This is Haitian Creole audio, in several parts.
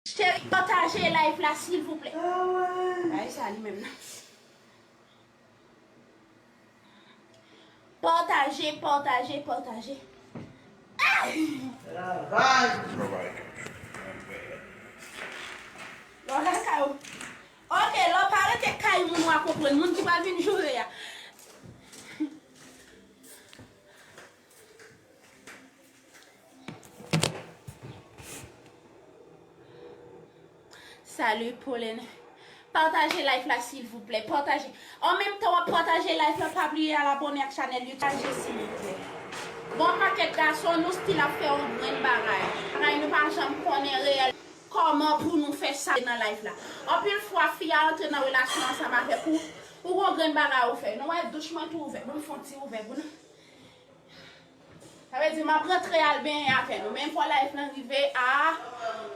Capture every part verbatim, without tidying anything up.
Cheri, pataje live la, silvouplè. Ay, sa li menm nan. Pataje, pataje, pataje. Travay. Travay. Travay. Travay. Travay. Ok, lè w pa rete kay moun, w a konprann. Moun ki pral vin joure a. Salut, Pauline. Pataje live la, silvouplè. Pataje. An menm tan w ap pataje live la, pa bliye al abòne ak chanèl YouTube. Pataje, silvouplè. Bon, pakèt gason, nou still ap fè yon grenn bagay. Bagay nou pa janm konnen reyèl. Kòman pou nou fè sa nan live la? Anpil fwa, fi a antre nan relasyon ansanm avèk ou, ou gon grenn bagay ou fè. Nou wè douch mwen tou ouvè. Ban m fè yon ti ouvè pou nou. Sa vle di, m ap rantre al benyen avè nou. Men fò live lan rive a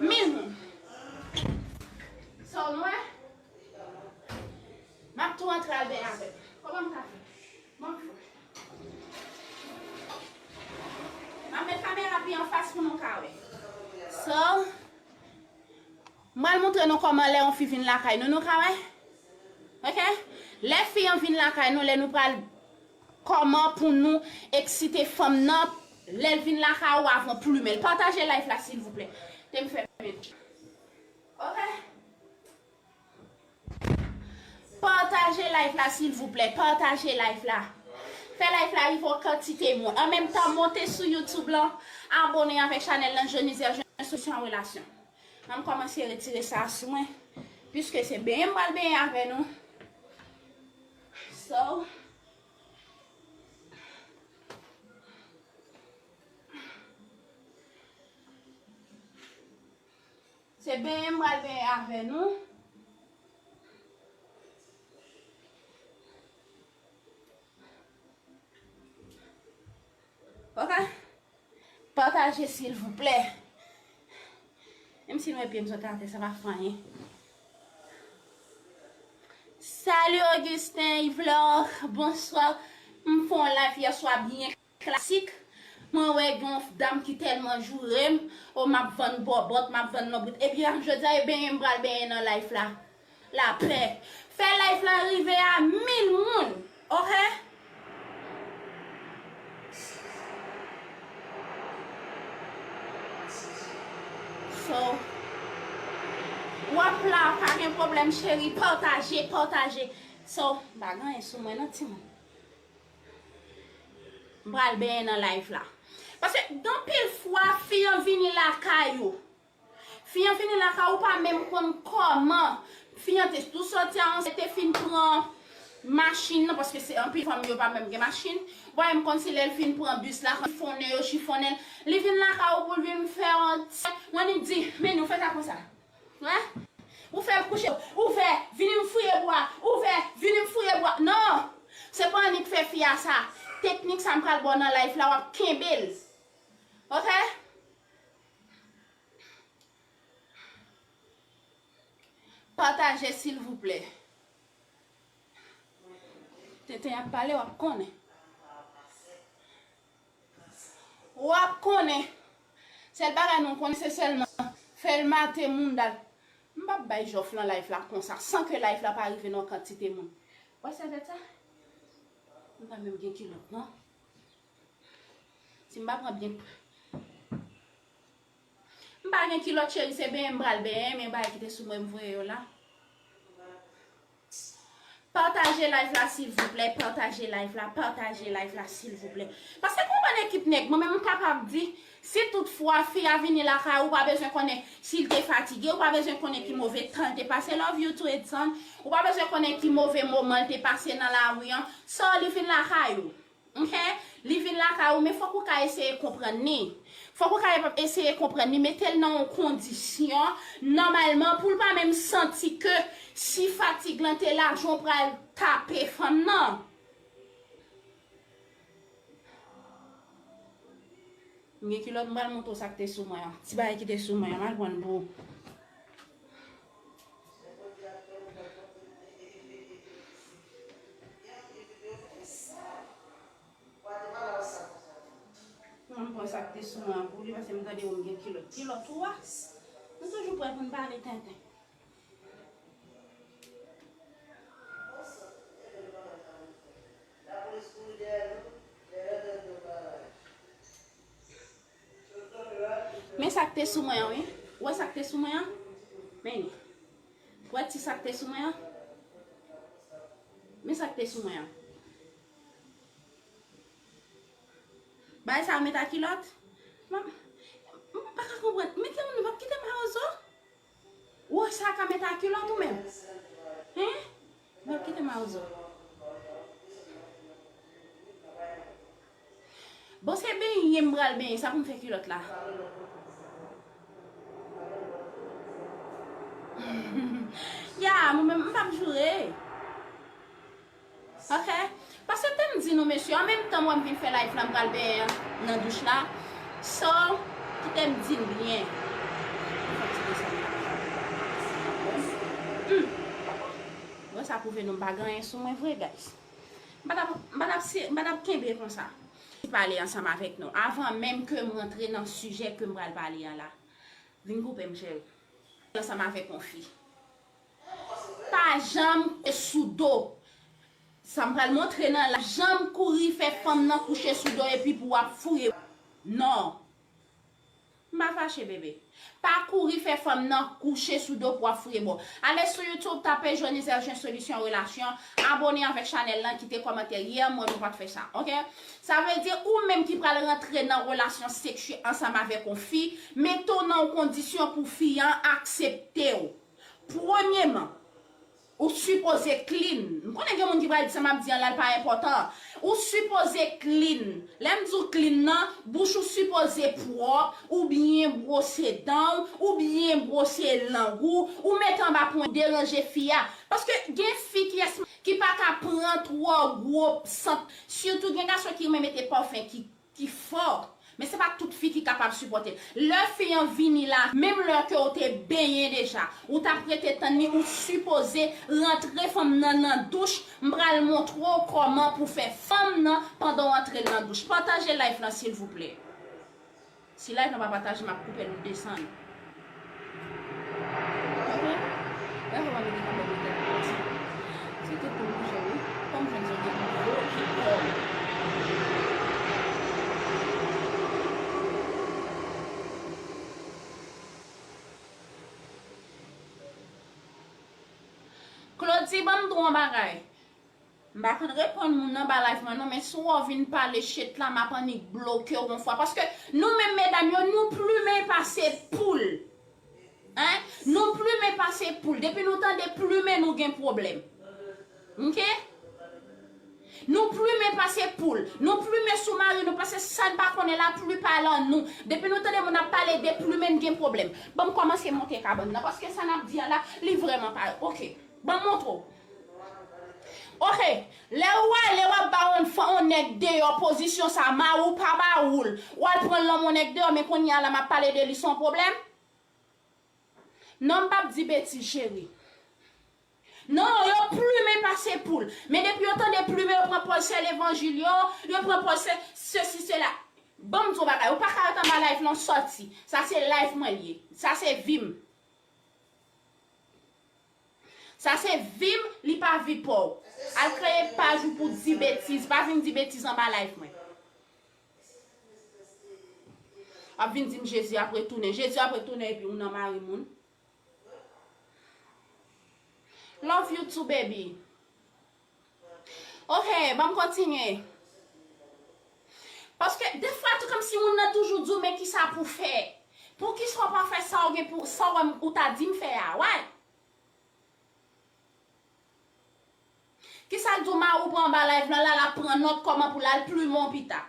mil moun. Sa w wè? M ap tou rantre al benyen avè nou. Kòman m ka fè? Bon, m ap met kamera pi anfas pou nou ka wè. So, m pral montre nou kòman lè yon fi vin lakay nou, nou ka wè. Ok? Lè fi an vin lakay nou, lè nou pral, kòman pou nou eksite fanm nan, lè l vin lakay ou avan w plimen l. Pataje live la, silvouplè. Te m fèmen. Ok? Pataje live la, silvouplè. Pataje live la. Fè live la rive yon kantite moun. An menm tan, monte sou YouTube lan, abòne avèk chanèl lan, Jonise Jean Solution Relasyon. An m kòmanse retire sa sou mwen, piske se benyen m pral benyen avè nou. So, se benyen m pral benyen avè nou. Ok? Pataje, silvouplè. Menm si nou wè pye m sot atè, sa pa fè anyen. Salut Augustin, Yvlor, bonswa. M fè yon live yè swa byen klasik. Mwen wè gen yon dam ki tèlman joure m, o m ap vann bòbòt, m ap vann lonbrit. Ebyen, jodi a, e benyen m pral benyen nan live la. Lapè. Fè live la rive a mil moun, ok? So, w ap la, pa gen pwoblèm, cheri, pataje, pataje. So, m pa gen anyen sou mwen non, timoun. M pral benyen nan live la. Paske, gen anpil fwa, fi an vini lakay ou. Fi an vini lakay ou, pa menm konn kòman. Fi an te tou sòti a, te fin pran machin nan, paske se anpil fanm yo pa menm gen machin. Ou pa menm konn si lè l fin pran bis la, chifonnen yo chifonnen l. Li vin lakay ou pou l vin fè yon ti, mwen li di, men nou fè sa konsa. Hein? Ou fè l kouche, ouvè, vini m fouye bwa, ouvè, vini m fouye bwa. Non! Se pa annik fè fi a sa. Teknik sa m pral ba w nan live la, w ap kenbe l. Ok? Pataje, silvouplè. Tenten ap pale, w ap konnen. W ap konnen. Sèl bagay nou konnen, se sèlman fè l mate moun dal. M p ap bay jòf lan live la konsa, san ke live la pa rive nan yon kantite moun. Wè sèvyèt sa? M pa menm gen kilòt, non. Si m pa pran byen. M pa gen kilòt, cheri, se benyen m pral benyen, men bagay ki te sou mwen, m voye yo la. Pataje live la, silvouplè, pataje live la, pataje live la, silvouplè. Paske gon bann ekip nèg, mwen menm, m kapab di, si tout fwa fi a vini lakay ou, ou pa bezwen konnen si l te fatige, ou pa bezwen konnen ki move tan l te pase, love you too, Edson. Ou pa bezwen konnen ki move moman l te pase nan lari an. So, li vin lakay ou. Ok? Li vin lakay ou, men fòk ou ka eseye konprann li. Fòk ou ka eseye konprann li, mete l nan yon kondisyon, nòmalman, pou l pa menm santi ke si fatig lan te la, jan w pral tape fanm nan. M gen kilòt, m pral montre w sa k te sou mwen an. Ti bagay ki te sou mwen an, m al pran l pou ou. Mwen, m pran sa k te sou mwen an pou li, paske m tande yo, m gen kilòt. Kilòt ou a? Nou toujou Pou n pale tenten. Men sa k te sou mwen an, wi. Ou wè sa k te sou mwen an? Men li. Ou wè ti sa k te sou mwen an? Men sa k te sou mwen an. Bagay sa yo met a kilòt? M, m pa ka konprann. Men ki moun, m ap kite mawozo? Ou wè sa ka met a kilòt ou menm? Hein? M ap kite mawozo. Bon, se benyen m pral benyen, sa pou m fè kilòt la. Ya, mwen menm, m p ap joure. Ok? Paske te m di nou, mesye, an menm tan mwen m vin fè live la, m pral benyen nan douch la. So, kite m di n byen. Hmm. Bon, sa pwouve nou m pa gen anyen sou mwen vre, guys. M pa t ap, m pa t ap si, m pa t ap kenbe konsa. Pale ansanm avèk nou. Avan menm ke m rantre nan sijè ke m pral pale an la. Vin koupe m, cheri. Ansanm avèk yon fi. Pa janm kouche sou do. Sa m pral montre nan la, janm kouri fè fanm nan kouche sou do epi pou w ap fouye. Non. M pa fache, bebe. Pa kouri fè fanm nan kouche sou do pou w ap fouye bò. Ale sou YouTube, tape Johnny Sergent Solution Relation, abone avèk chanèl lan, kite kòmantè yè, mwen nou pa t fè sa, ok? Sa vle di ou menm ki pral rantre nan relasyon seksyèl ansanm avèk yon fi, mete w nan yon kondisyon pou fi an aksepte w. Premyeman, ou sipoze clean. M konnen gen moun ki pral di sa m ap di an la, l pa enpòtan. Ou sipoze clean. Lè m di w clean nan, bouch ou sipoze pwòp, ou byen bwose dan w, ou byen bwose lang ou, ou mete anba pwen deranje fi a. Paske gen fi ki, ki pa ka pran twò gwo sant. Sitou gen gason ki renmen mete pafen ki ki fò. Men se pa tout fi ki kapab sipòte l. Lè fi an vini la, menm lè ke w te benyen deja, ou t ap rete tann li, ou sipoze rantre fanm nan nan douch. M pral montre w kòman pou fè fanm nan pandan w antre l nan douch. Pataje live lan, silvouplè. Si live lan pa pataje, m ap koupe l, m desann. Ok. Lè fò pa mete kanpe de tèt pati. Se tout pou m bouje wi. Kòm jwenn zòrye pou bloke kò m. Claudy, ban m di w yon bagay. M pa konn reponn moun nan ba live mwen non, men si w vin pale shit la, m ap annik bloke w yon fwa. Paske nou menm medam yo, nou plimen pase poul. Hein? Nou plimen pase poul. Depi nou tande plimen, nou gen pwoblèm. Ok? Nou plimen pase poul. Nou plimen sou mari nou, paske sa n pa konnen la pli pale an nou. Depi nou tande moun ap pale de plimen, n gen pwoblèm. Ban m kòmanse monte kabann nan, paske sa n ap di a la, li vrèman pa, ok. Ban m montre w. Ok, lè ou ale, w ap ba yon fanm, yon nèg deyò pozisyon sa, mari w pa ba ou l. W al pran l nan men yon nèg deyò, men kounye a la, m ap pale de li, se yon pwoblèm? Non, m p ap di betiz, cheri. Non, yo plimen pase poul. Men depi yo tande plimen, yo pran pòz sè levanjil yo, yo pran pòz sè sesi, sela. Ban m di w bagay, ou pa ka ret anba live non, sòti. Sa se live mwen l ye. Sa se vi m. Sa se vi m, li pa vi pa w. Al kreye paj ou pou di betiz. Pa vin di betiz anba live mwen. W ap vin di m Jezi ap retounen. Jezi ap retounen epi ou nan mari moun. Love you too, baby. Ok, ban m kontinye. Paske defwa, tou kòmsi moun nan toujou di w, men kisa pou fè? Poukisa w pa fè sa w gen pou, sa w wè m, ou ta di m fè a? Why? Kisa k di w mari w pran anba live lan la, l ap pran nòt kòman pou l al plimen w pita?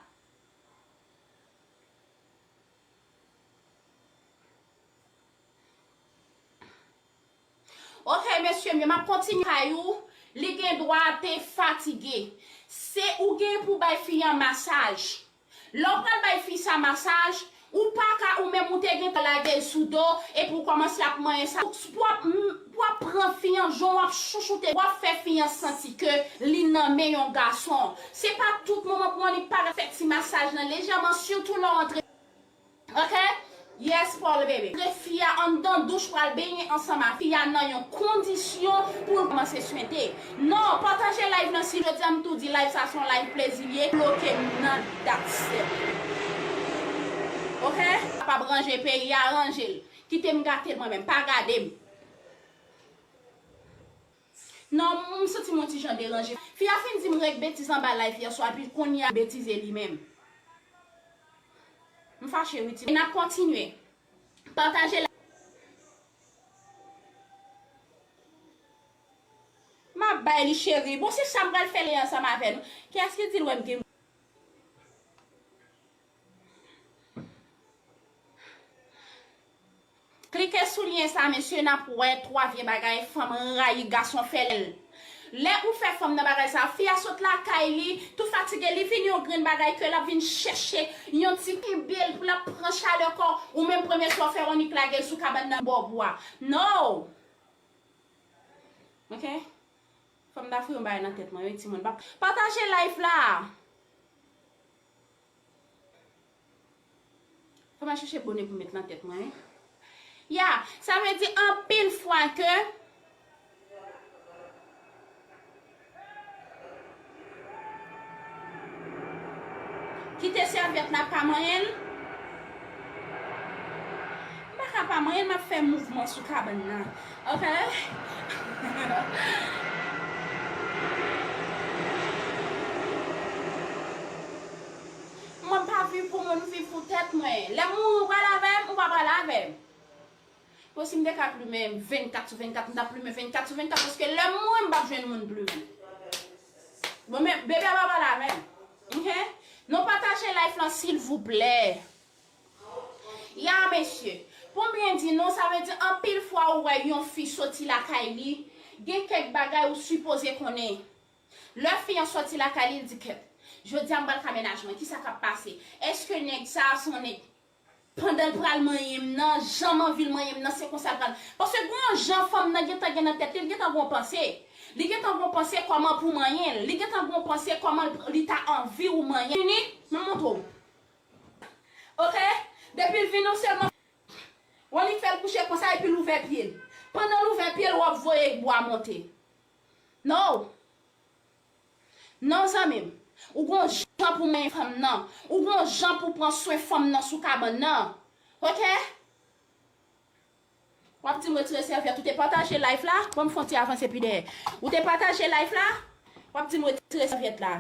Ok, mesye m yo, m ap kontinye kay ou. Li gen dwa te fatige. Se ou gen pou bay fi an masaj. Lè w pral bay fi sa masaj, ou pa ka, ou menm ou te gentan lage l sou do, epi w kòmanse ap manyen sa. Pou w ap, pou w ap pran fi an, jan w ap chouchoute, w ap fè fi an santi ke li nan men yon gason. Se pa tout moman pou w annik parèt fè ti masaj lan lejèman, sitou lè w antre. Ok? Yes, Paul bebe. Tre fi a anndan douch pral benyen ansanm a fi a nan yon kondisyon pou l kòmanse swente. Non, pataje live nan si jodi a m tou di live sa se yon live plezi l ye, bloke m nan dat sèt. Oke? Kapab ranje peyi a, ranje l. Kite m gate l mwen menm, pa gade m. Non, m santi m yon ti jan deranje. Fi a fin di m rèk betiz anba live yè swa, epi kounye a betize li menm. M fache wi ti. N ap kontinye. Pataje la. M ap bay li cheri. Bon, se sa m pral fè li ansanm avè nou. Kiyès ki di l wè m gen Klike sou lyen sa, mesye, n ap wè twa vye bagay, fanm rayi gason fè l. Lè ou fè fanm nan bagay sa, fi a sot lakay li, tou fatige, li vin yon grenn bagay ke l ap vin chèche yon ti kenbe l pou l ap pran chalè kò, ou menm premye swa w fè w annik lage l sou kabann nan bò bwa. No! Oke? Fò m ta fouye yon bagay nan tèt mwen, wi, timoun. Pa-, pataje live la! Fò m al chèche bone pou m met nan tèt mwen, wi. Ya, sa vle di anpil fwa ke kite sèvyèt la pa manyen l. M pa ka pa manyen l, m ap fè mouvman sou kabann nan. Oke? Mwen m pa viv pou moun, m viv pou tèt mwen. Lè m mouri, ou pral avè m, ou pa pral avè m. Bon, si m te ka plimen vennkat sou vennkat, m t ap plimen vennkat sou vennkat, paske lè m mouri, m p ap jwenn moun plimen. Bon, men, bebe a pa pral avè m. Oke? Nou pataje live lan, silvouplè. Ya, mesye. Pou m byen di nou, sa vle di anpil fwa ou wè yon fi soti lakay li, gen kèk bagay ou sipoze konnen. Lè fi an soti lakay li, li di, kèt, jodi a m pral ka mennaj mwen, kisa k ap pase? Èske nèg sa a se yon nèg, pandan l pral manyen m nan, jan m anvi l manyen m nan, se konsa l pral. Paske gen yon jan fanm nan gentan gen nan tèt li, li gentan gen yon panse. Li gentan gen yon panse kòman pou manyen l. Li gentan gen yon panse kòman l, li ta anvi ou manyen. Fini, m ap montre w. Oke? Depi l vin ou sèlman, w annik fè l kouche konsa epi l ouvè pye l. Pandan l ouvè pye l, w ap voye bwa monte. No! Non, zanmi m. Ou gon jan pou manyen fanm nan. Ou gon jan pou pran swen fanm nan sou kabann nan. Oke? W ap di m retire sèvyèt. Ou te pataje live la? Ban m fè yon ti avanse pi dèyè. Ou te pataje live la? W ap di m retire sèvyèt la.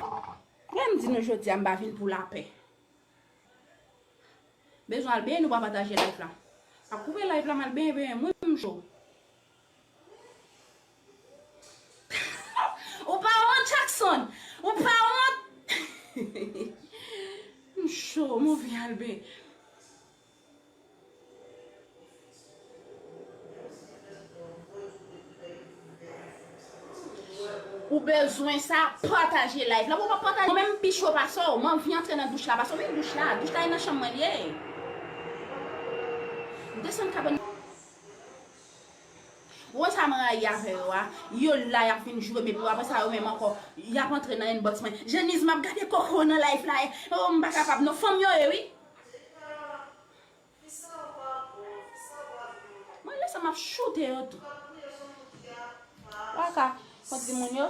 Lè m di nou jodi a, m pa vin pou lapè. Bezwen al benyen, nou pa pataje live la. Ap koupe live la, m al benyen, benyen, mwen m cho. Ou pa wont, Jackson? Ou pa wont? M cho, m anvi al benyen. Ou bezwen sa, pataje live la. Ou pa pataje, mwen menm m pi cho pase w. M anvi antre nan douch la, pase w vin douch la. Douch la e nan chanm mwen li ye. M desann kabann. Ou wè sa m rayi avè yo a? Yo la, y ap vin joure m, epi apre sa, yo menm ankò, y ap antre nan inbox mwen. Jeniz, m ap gade koko nan live la, e. Oh, m pa kapab, non. Fanm yo ye, wi. Mwen lè sa m ap choute yo tou. Waka, kont timoun yo.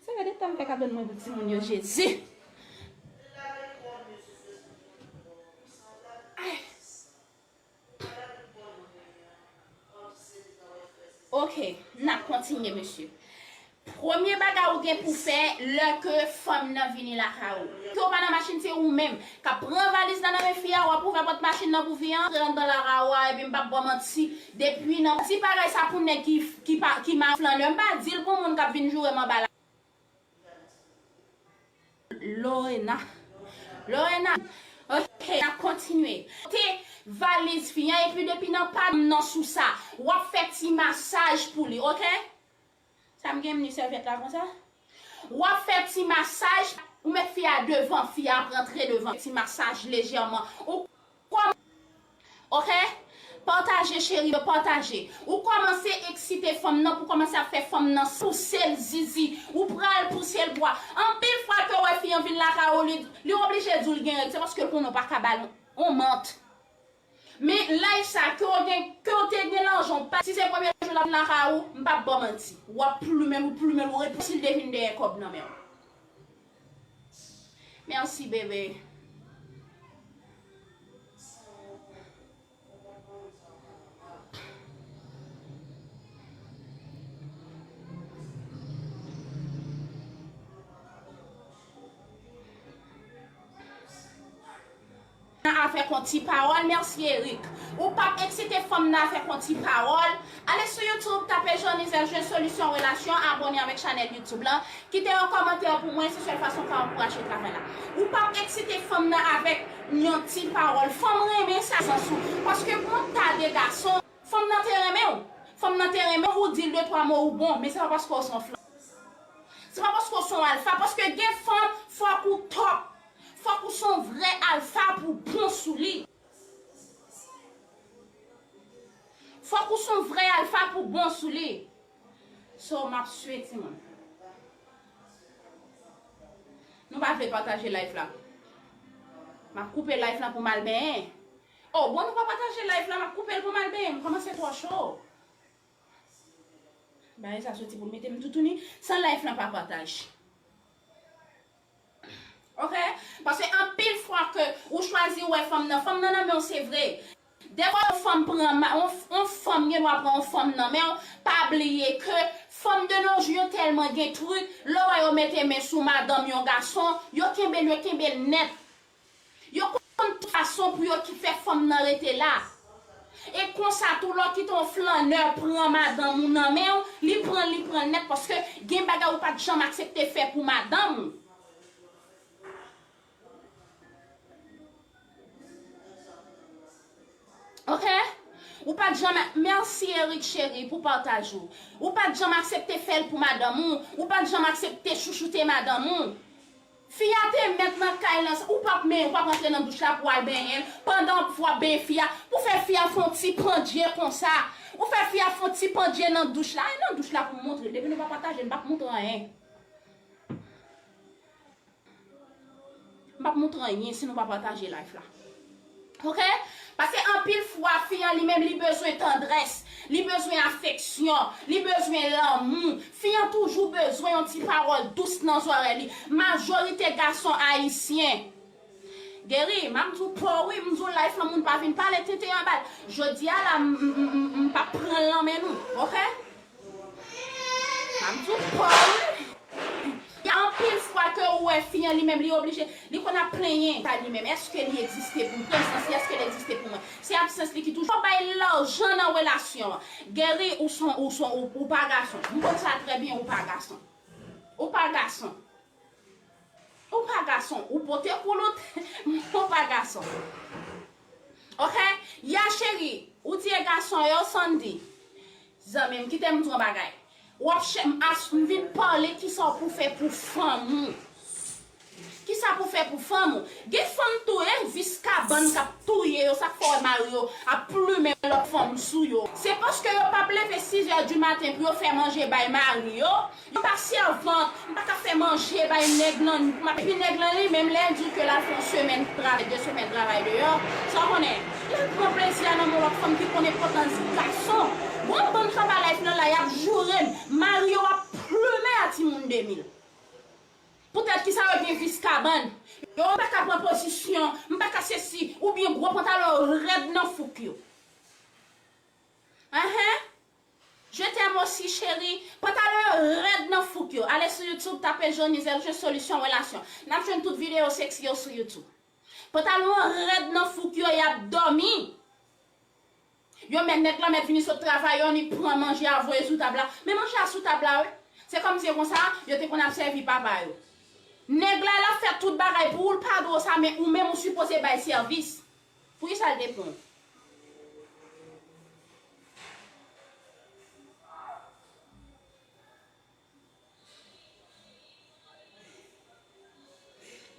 Se gade tan m fè kabann mwen pou timoun yo, Jezi. Ay. Oke, n ap kontinye, mesye. Premye bagay ou gen pou fè lè ke fanm nan vini lakay ou. Ke w pa nan machin, se ou menm k ap pran valiz la nan men fi a, w ap ouvè pòt machin nan pou fi a antre anndan lakay ou a, epi m p ap ba w manti, depi nan ti bagay sa pou nèg ki, ki pa, ki ma flanè, m pa di l pou moun k ap vin joure m anba la. Lorena. Lorena. Oke, n ap kontinye. Te valiz fi an, epi depi nan pa nan sou sa, w ap fè ti masaj pou li, oke? Sa m gen m ni sèvyèt la konsa. W ap fè ti masaj, ou met fi a devan, fi a ap rantre devan. Ti masaj lejèman. Ou kòm-, oke? Pataje, cheri, pataje. Ou kòmanse eksite fanm nan, pou kòmanse ap fè fanm nan pouse l zizi. Ou pral pouse l bwa. Anpil fwa ke w wè fi an vin lakay ou, li, li oblije di w l gen règ. Se paske l konnen w pa ka ba l on mant. Men live sa, ke w gen, ke w te gen lajan w pa, si se premye jou l ap vin lakay ou, m p ap ba w manti. W ap plumen l, ou plumen l, ou ret si l te vin dèyè kòb nan men w. Mèsi, bebe. Nan avèk yon ti pawòl, mèsi Eric. Ou p ap eksite fanm nan avèk yon ti pawòl. Ale sou YouTube, tape Jonizel Jwenn Solisyon Relasyon, abòne avèk chanèl YouTube lan. Kite yon kòmantè pou mwen, se sèl fason w ka ankouraje travay la. Ou p ap eksite fanm nan avèk yon ti pawòl. Fanm renmen sa sans ou. Paske gon ta de gason, fanm nan te renmen w. Fanm nan te renmen w, ou di l de twa mo, ou bon, men se pa paske w se yon flanm. Se pa paske w se yon alfa, paske gen fanm, fòk ou top. Fòk ou se yon vrè alfa pou bon sou li. Fòk ou se yon vrè alfa pou bon sou li. So, m ap swe timoun. Nou pa vle pataje live la. M ap koupe live la pou m al benyen. Oh, bon, nou pa pataje live la, m ap koupe l pou m al benyen. M kòmanse twò cho. Bagay sa soti pou l mete m toutouni. San live la pa pataje. Ok? Paske anpil fwa ke ou chwazi wè fanm nan, fanm nan nan men w, se vre. Dèfwa yon fanm pran ma-, yon, yon fanm gen dwa pran yon fanm nan men w, pa bliye ke fanm de nos jours yo tèlman gen trik, lè w wè yo mete men sou madanm yon gason, yo kenbe l, yo kenbe l nèt. Yo konn tout fason pou yo ki fè fanm nan rete la. E konsa tou, lè w kite yon flannè pran madanm ou nan men w, li pran l, li pran l nèt, paske gen bagay ou pa t janm aksepte fè pou madanm ou. Ok? Ou pa t janm, mèsi Eric cheri pou pataj ou. Ou pa t janm aksepte fè l pou madanm ou. Ou pa t janm aksepte chouchoute madanm ou. Fi a te mèt nan kay lan, ou p ap men, ou p ap antre nan douch la pou al benyen l. Pandan w ap benyen fi a, pou fè fi a fè yon ti pandye konsa. Ou fè fi a fè yon ti pandye nan douch la. E nan douch la pou m montre l. Depi nou pa pataje, m p ap montre anyen. M p ap montre anyen si nou pa pataje live la. Ok? Paske anpil fwa, fi an li menm li bezwen tandrès, li bezwen afeksyon, li bezwen lanmou. Fi an toujou bezwen yon ti pawòl dous nan zòrèy li. Majorite gason ayisyen. Geri, m ap di w po wi, m di w live lan moun pa vin pale tenten anba l. Jodi a la, m, m, m, m, m p ap pran l nan men nou, ok? M ap di w po wi. Gen anpil fwa ke ou wè fi an li menm li oblije, li konn ap plenyen pa li menm. Èske li egziste pou m? Prezans li, èske li egziste pou mwen? Se absans li ki toujou bay lajan nan relasyon an. Geri, ou son, ou son, ou, ou pa gason. M konn sa trè byen, ou pa gason. Ou pa gason. Ou pa gason. Ou pote koulout, ou pa gason. Ok? Ya cheri, ou di e gason yo, Sandy. Zanmi m, kite m di w yon bagay. W ap chè, m as, m vin pale kisa w pou fè pou fanm ou. Kisa pou fè pou fanm ou? Gen fanm tou, e vis kabann k ap touye yo, sa k fè w wè mari yo ap plumen lòt fanm sou yo. Se paske yo p ap leve sizè di maten pou yo fè manje bay mari yo. Yo pa sèvant, m pa ka fè manje bay nèg lan, epi nèg lan li menm lè l di w ke l al fè yon semèn travay, de semèn travay deyò, sa w konnen, l al pran plezi a nan men lòt fanm ki konn enpòtans gason. Gon bann fanm a live nan la, y ap joure m, mari yo ap plumen a timoun de mil. Poutèt kisa yo gen vis kabann? Yo, m pa ka pran pozisyon, m pa ka sesi, oubyen gwo pantalon yo rèd nan fouk yo. Enhen. Je t'aime aussi, chérie. Pantalon yo rèd nan fouk yo. Ale sou YouTube, tape Jonizel Jwenn Solisyon Relasyon. N ap jwenn tout videyo seksi yo sou YouTube. Pantalon an rèd nan fouk yo, y ap dòmi. Yo mèt nèg lan mèt vini sot travay, yo ni pran manje a voye sou tab la. Men manje a sou tab la, wi. Se kòmsi se konsa, yo te konn ap sèvi papa yo. Nèg la, l ap fè tout bagay pou ou, l pa dwe w sa, men ou menm ou sipoze bay sèvis. Poukisa l te pran w?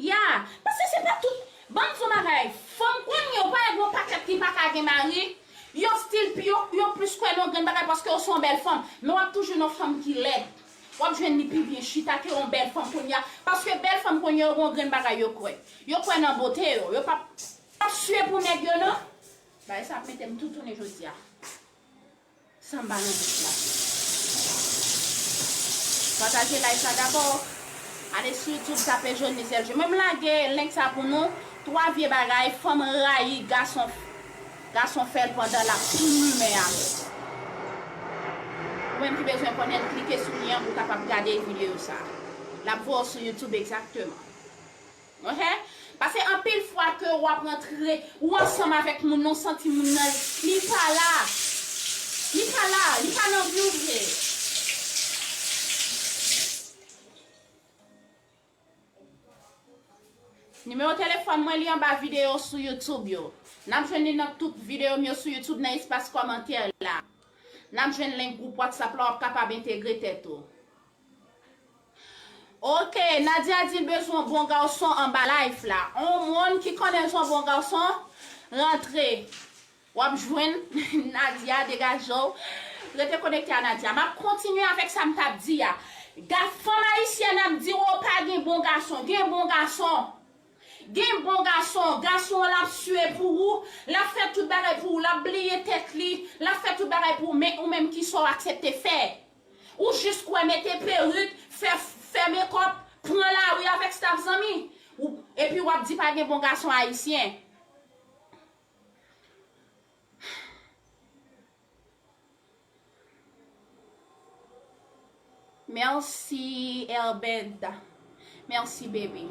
Ya, paske se pa tout. Ban m di w bagay, fanm kounye yo, pa gen yon pakèt ki pa ka gen mari, yo still, yo, yo plis kwè nan yon grenn bagay paske yo se yon bèl fanm. Men w ap toujou nan fanm ki lèd. W ap jwenn li pi byen chita ke yon bèl fanm kounye a. Paske bèl fanm kounye yo gen yon grenn bagay yo kwè. Yo kwè nan bote yo. Yo p ap, p ap swe pou nèg yo, non. Bagay sa ap mete m toutouni jodi a. Sanba nan bouch la. Pataje live la dabò. Ale sou YouTube, tape Johnny Zeljo. Mwen m lage link sa pou nou. Twa vye bagay fanm rayi gason, gason fè l pandan l ap plimen avè l. Ou menm ki bezwen konnen l, klike sou lyen an pou w kapab gade videyo sa. L ap voye w sou YouTube egzakteman. Ok? Paske anpil fwa ke w ap rantre, ou ansanm avèk moun nan, w santi moun nan, li pa la. Li pa la, li pa nan vi w vre. Nimewo telefòn mwen, li anba videyo sou YouTube yo. N ap jwenn li nan tout videyo m yo sou YouTube, nan espas kòmantè la. N ap jwenn link gwoup WhatsApp la, w ap kapab entegre tèt ou. Ok, Nadia di l bezwen yon bon gason anba live la. On moun ki konnen yon bon gason, rantre. W ap jwenn Nadia, degaje w. Rete konekte a Nadia. M ap kontinye avèk sa m t ap di a. Ga-, fanm ayisyèn ap di w pa gen bon gason. Gen bon gason. Gen bon gason. Gason an l ap swe pou ou. L ap fè tout bagay pou ou. L ap bliye tèt li. L ap fè tout bagay pou ou. Men ou menm, kisa w aksepte fè? Ou jis kwè mete perik, fè, fè mekòp, pran lari avèk staff zanmi. Ou, epi w ap di pa gen bon gason ayisyen. Mèsi, Erbed. Mèsi, baby.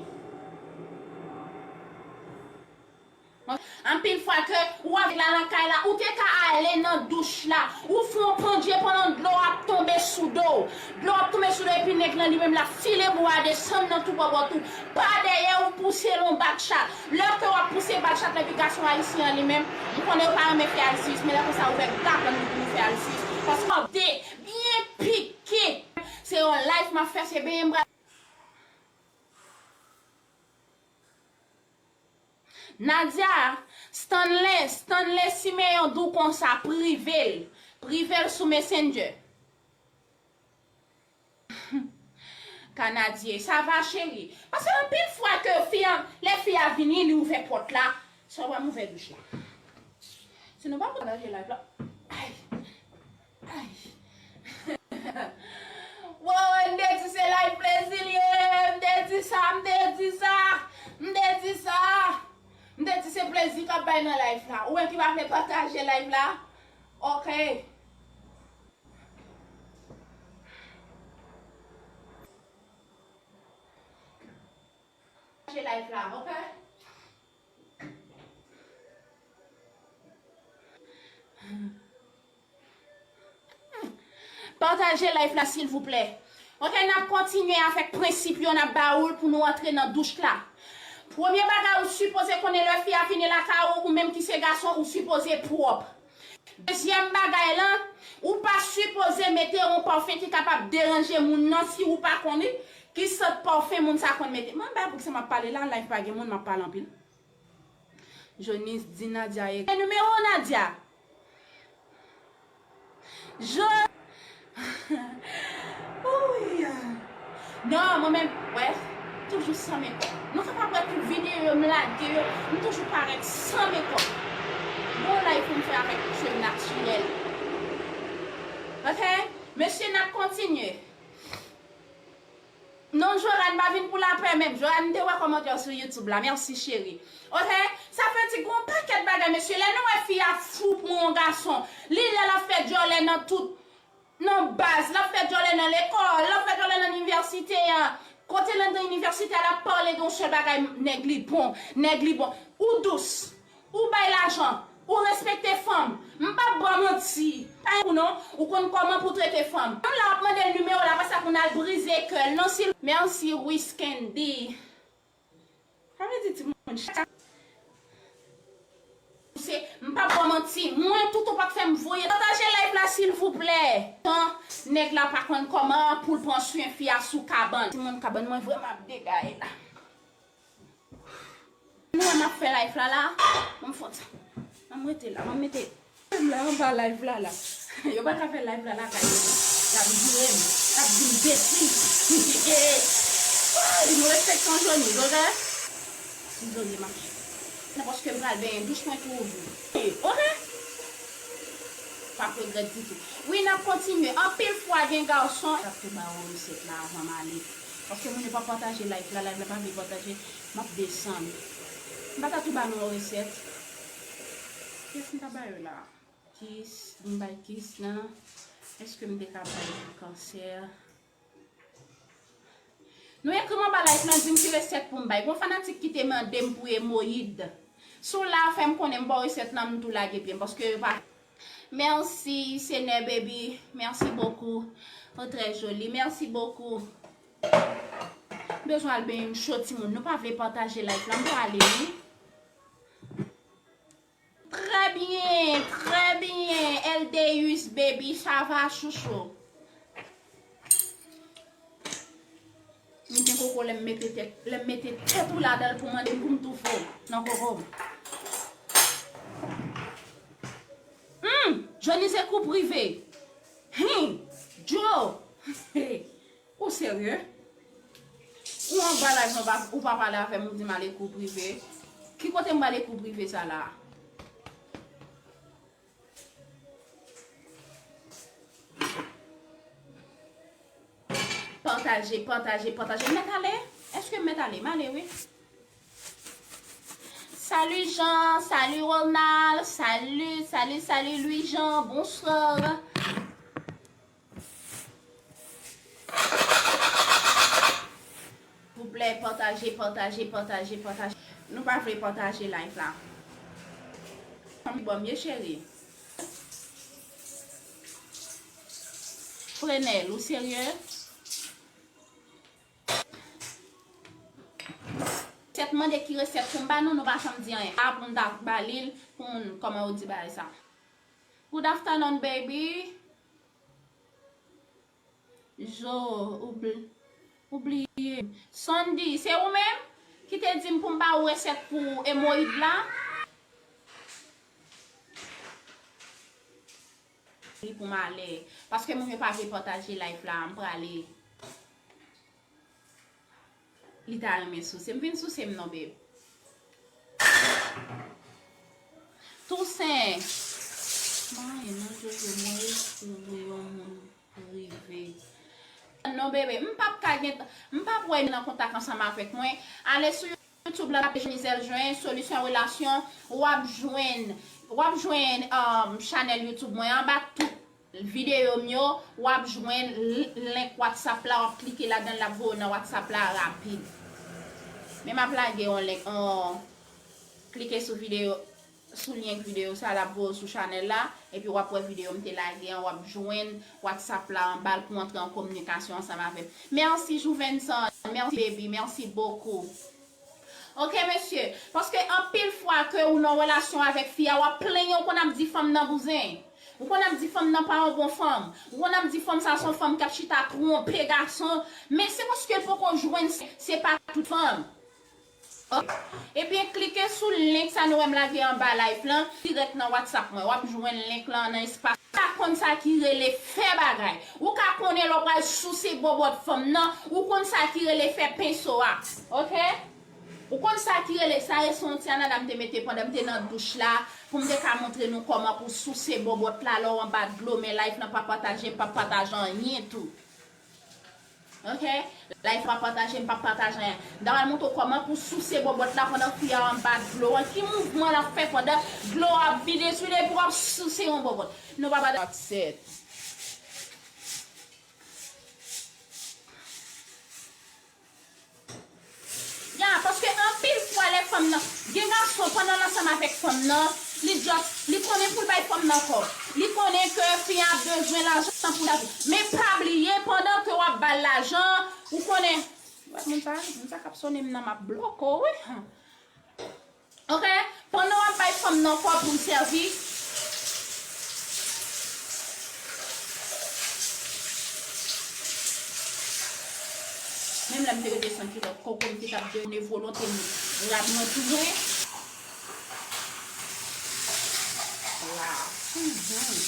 Anpil fwa ke ou avèk la nan kay la, ou te ka ale nan douch la, ou fè yon pandye pandan dlo ap tonbe sou do w. Dlo ap tonbe sou do epi nèg lan li menm l ap file bwa desann nan tou bòbòt ou. Pa dèyè ou pouse l yon bakchat. Lè ke w ap pouse bakchat la epi gason ayisyen an li menm, m konnen yo pa renmen fè al sis, men lè konsa ouvè gap lan nou pou nou fè al sis. Paske w ap de byen pike. Se yon live m ap fè, se benyen m pral. Nadia, Stanley, Stanley Simeon di w konsa, prive l. Prive l sou Messenger. Kanadyen, sa va, cheri? Paske anpil fwa ke fi a, lè fi a vini, li ouvè pòt la, sa w wè m ouvè douch la. Si nou pa pataje live la. Ay. Ay. Wow, m te di se live plezi l ye. M te di sa, m te di sa. M te di sa. M te di se plezi k ap bay nan live la. Ou menm ki pa vle pataje live la. Ok. Pataje live la, ok? Pataje live la, silvouplè. Ok, n ap kontinye avèk prensip yo, n ap ba ou l pou nou antre nan douch la. Premye bagay, ou sipoze konnen lè fi a vini lakay ou, ou menm ki se gason, ou sipoze pwòp. Dezyèm bagay lan, ou pa sipoze mete yon pafen ki kapab deranje moun nan si ou pa konnen ki sant pafen moun sa konn mete. Mwen bay poukisa m ap pale la, live pa gen moun, m ap pale anpil. Jonis di Nadia e nimewo Nadia. Je Ouy. Non, mwen menm, wè, toujou san mekòp. Nou kapab wè tout videyo yo m lage yo, m toujou parèt san mekòp. Bon live pou m fè avèk cheve natirèl. Ok? Mesye, n ap kontinye. Non, Joran pa vin pou lapè menm. Joran, m te wè kòmantè w sou YouTube la. Mèsi, cheri. Ok? Sa vle di gon pakèt bagay, mesye. Lè nou wè fi a fou pou yon gason, li lè l ap fè djòlè nan tout, nan baz, l ap fè djòlè nan lekòl, l ap fè djòlè nan inivèsite a. Kote l nan inivèsite a, l ap pale de yon sèl bagay, nèg li bon, nèg li bon. Ou dous. Ou bay lajan, ou respekte fanm. M p ap ba w manti. Pa yon kou non, ou konn kòman pou trete fanm. Fanm la w ap mande l nimewo l, apre sa pou n al brize kè l. Non, si l. Mèsi, Wiskendy. Sa vle di timoun chak. Se, m p ap ba w manti. Mwen, tou, ou p ap fè m voye. Pataje live la, silvouplè. Tan, nèg la pa konn kòman pou l pran swen fi a sou kabann. Timoun, kabann mwen vrèman ap degaye la. Nou wè m ap fè live la la. Ban m fè yon ti, ban m rete la, ban m mete m la anba live la la. Yo pa ka fè live la lakay yo. Y ap joure m, y ap di m betiz. Ay, nou respekte yon Johnny, ok? Dezole, mache. Nan paske m pral benyen douch mwen tou ouvri. Ok? P ap regrèt ditou. Wi, n ap kontinye. Anpil fwa gen gason k ap tou ba w resèt la avan m ale. Paske moun yo pa pataje live la, live la pa vle pataje, m ap desann. M pa ta tou ba nou resèt. Kiyès m ta ba yo la? Kis, m bay kis nan. Èske m te ka bay pou kansè? Nou ekri m anba live lan, di m ki resèt pou m bay. Gon fanatik ki te mande m pou emoyid. Si w la, fè m konnen, m ba w resèt lan, m tou lage pye m, paske yo pa. Merci, Seigneur baby. Merci beaucoup. Ou très jolie. Merci beaucoup. M bezwen al benyen m cho timoun. Nou pa vle pataje live lan, m prale wi. Très bien, très bien, Eldeus baby, ça va chouchou? M gen koko lè m mete tèt, lè m mete tèt ou ladan l pou mande m pou m toufe w nan koko m. Hum, Johnny se kou prive. Hum, Joe. Ou serye? Ou anba live lan, ou pa pale avè m, ou di m ale kou prive. Ki kote m pale kou prive sa la? Pataje, pataje, pataje. M mèt ale? Èske m mèt ale? M ale, wi. Salut Jean, salut Ronald, salut, salut, salut Louis Jean, bonsoir. Souple, pataje, pataje, pataje, pataje. Nou pa vle pataje live la. Fanmi, bon, byen cheri. Frenel, ou serye? Resèt, mande ki resèt pou m ba nou, nou pa janm di anyen. A pou m ta ba li l, pou moun, kòman yo di bagay sa. Good afternoon, baby. Jo, oubli, oubliye. Sandy, se ou menm ki te di m pou m ba ou resèt pou emoyid la? Li pou m ale. Paske moun yo pa vle pataje live la, m prale. Li ta renmen souse m. Vin souse m non, babe. Toussaint. Mwen, non, Jojo, mwen rekouvri yon moun prive. Non, bebe, m p ap ka gen, m p ap wè nan kontak ansanm avèk mwen. Ale sou YouTube la, tape Jenizel Joen, solisyon relasyon, w ap jwenn, w ap jwenn, um, chanèl YouTube mwen anba tout videyo m yo, w ap jwenn l-, link WhatsApp la, w ap klike ladan l, l ap voye w nan WhatsApp la rapid. Men m ap lage yon link, yon, klike sou videyo, sou lyen videyo sa, l ap voye w sou chanèl la, epi w ap wè videyo m te lage an, w ap jwenn WhatsApp la anba l pou antre an kominikasyon ansanm avè m. Mèsi, Jouvenson, mèsi, baby, mèsi bokou. Ok, mesye, paske anpil fwa ke ou nan relasyon avèk fi a, w ap plenyen, ou konn ap di fanm nan bouzen. Ou konn ap di fanm nan pa yon bon fanm. Ou konn ap di fanm sa se yon fanm k ap chita twonpe gason. Men se paske l poko jwenn, se, se pa tout fanm. Ok. Ebyen, klike sou link sa nou wè m lage anba live lan, dirèk nan WhatsApp mwen. W ap jwenn link lan nan espas. Ou ka konn sa ki rele fè bagay. Ou ka konnen lè w pral souse bòbòt fanm nan, ou konn sa ki rele fè penso a. Ok? Ou konn sa ki rele, sa e se yon ti anada m te mete pandan m te nan douch la, pou m te ka montre nou kòman pou souse bòbòt la lè w anba dlo, men live lan pa pataje, m p ap pataje anyen tou. Ok? Live pa pataje, m p ap pataje anyen. M ta pral montre w kòman pou souse bòbòt la pandan fi a anba dlo an. Ki mouvman l ap fè pandan dlo a ap vide sou li epi w ap souse yon bòbòt? Nou pa pataje. Ya, paske anpil fwa lè fanm nan, gen gason pandan l ansanm avèk fanm nan, li just, li konnen pou l bay fanm nan kòb. Li konnen ke fi a bezwen lajan pou l achte. Men pa bliye, pandan ke w ap ba l lajan, ou konnen, wè moun sa, moun sa k ap sone m nan, m ap bloke w, wi. Ok? Pandan w ap bay fanm nan kòb pou l sèvi, menm lè m te rete san kilòt, koko m te t ap detoune volonte m, rad mwen tou mwen. Wow. Mhm.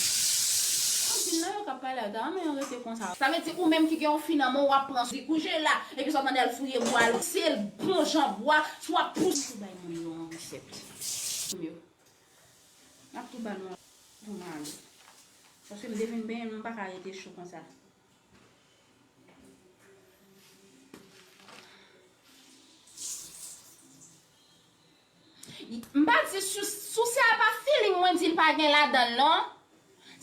Anpil nan yo k ap pale Gade, men yo rete konsa. Sa vle di ou menm ki gen yon fi nan men w, w ap pran di kouje la, epi sa w tande al fouye bwa, l se l bon jan bwa, si w ap pouse pou bay moun yo yon resèt. M ap tou ba nou pou m ale. Paske m te vin benyen, m pa ka rete cho konsa. M pa di sou, souse a pa feeling mwen di l pa gen ladan l non.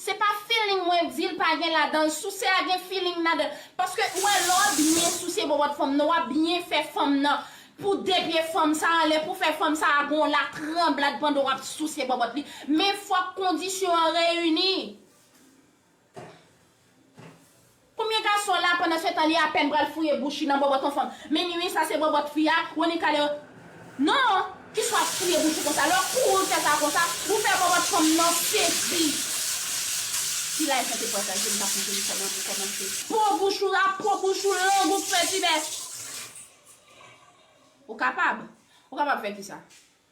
Se pa feeling mwen di l pa gen ladan l. Souse a gen feeling ladan l. Paske ou wè lè w ap byen souse bòbòt fanm nan, w ap byen fè fanm nan pou depye fanm sa anlè, pou fè fanm sa a gon latranblad pandan w ap souse bòbòt li. Men fòk kondisyon an reyini. Konbyen gason la pandan se tan li apèn pral fouye bouch li nan bòbòt yon fanm? Men ni wi sa se bòbòt fi a, Ronika le. Non! Kiswa ap fouye bouch ou konsa? Lè w kouri w fè sa konsa, ou fè bòbòt fanm nan sezi. Si live lan te pataje, m t ap montre nou kòman pou kòmanse. Po bouch ou la, po bouch ou, lang ou k fè tibè. Ou kapab. Ou kapab fè kisa?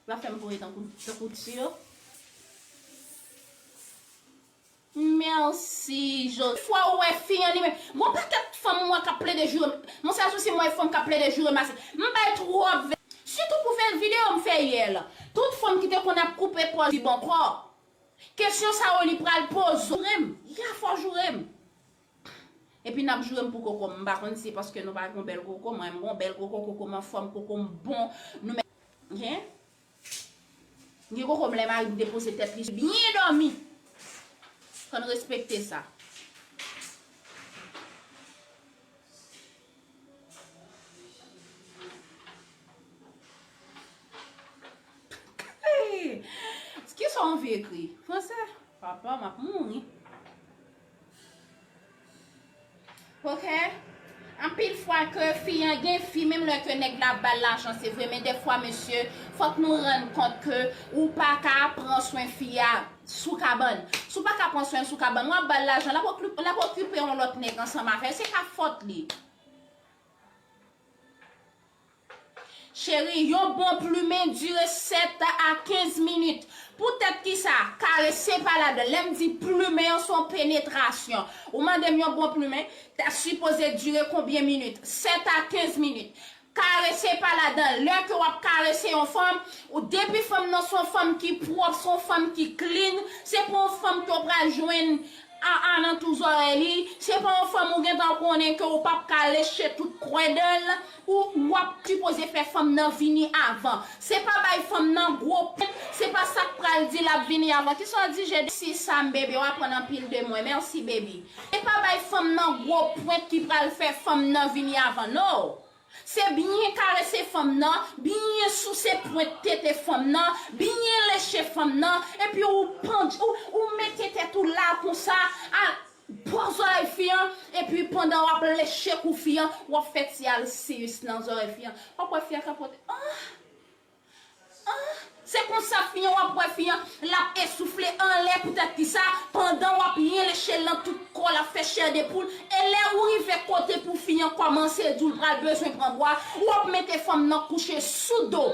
L ap fè m kouri tankou, tankou ti yo. Mèsi, Joseph. Fwa ou wè fi an li menm. Gon pakèt fanm ou wè k ap plede joure. Monchè, sou si m wè fanm k ap plede joure masak. M bay twòp vè. Sitou pou fè videyo m fè yè la. Tout fanm ki te konn ap koupe pòz li ankò. Kesyon sa yo li pral poze. Joure m. Ya fò joure m. Epi n ap joure m pou koko m. M pa konn si se paske nou pa gon bèl koko. Mwen, m gon bèl koko, koko m anfòm, koko m bon. Nou men. Gen? Gen koko m lè mari m depoze tèt li byen dòmi. Fò n respekte sa. Kisa w anvi ekri? Fransè? Papa, m ap mouri. Ok? Anpil fwa ke fi an gen fi, menm lè ke nèg la ap ba l lajan, se vre, men dèfwa, mesye, fòk nou rann kont ke ou pa ka pran swen fi a sou kabann. Si w pa ka pran swen sou kabann, w ap ba l lajan, l ap okip-, l ap okipe yon lòt nèg ansanm avè l, se pa fòt li. Cheri, yon bon plimen dire sèt a kenz minit. Poutèt kisa? Karese pa ladan. Lè m di plimen an, se yon penetrasyon. Ou mande m yon bon plimen, ta sipoze dire konbyen minit? Sèt a kenz minit. Karese pa ladan. Lè ke w ap karese yon fanm, ou, depi fanm nan se yon fanm ki pwòp, se yon fanm ki clean, se pa yon fanm ke w pral jwenn a, alantou zòrèy li, se pa yon fanm ou gentan konnen ke ou p ap ka leche tout kwè dan l, ou, w ap sipoze fè fanm nan vini avan. Se pa bay fanm nan gwo pwent, se pa sa k pral di l ap vini avan. Kisa w di, Jede? Si sa m bebe, w aprann anpil de mwen. Mèsi, baby. Se pa bay fanm nan gwo pwent ki pral fè fanm nan vini avan, no. Se byen karese fanm nan, byen souse pwent tete fanm nan, byen leche fanm nan, epi ou pandj-, ou, ou mete tèt ou la konsa, a, bò zòrèy fi an, epi pandan w ap leche kou fi an, w ap fè ti alsiyis nan zòrèy fi an. W ap wè fi an ka pote, ah! Ah, se konsa fi an, w ap wè fi an, l ap esoufle anlè poutèt kisa, pandan w ap byen leche l nan tout kò, l ap fè chè de poul, e lè ou rive kote pou fi an kòmanse di w l pral bezwen pran bwa, w ap mete fanm nan kouche sou do.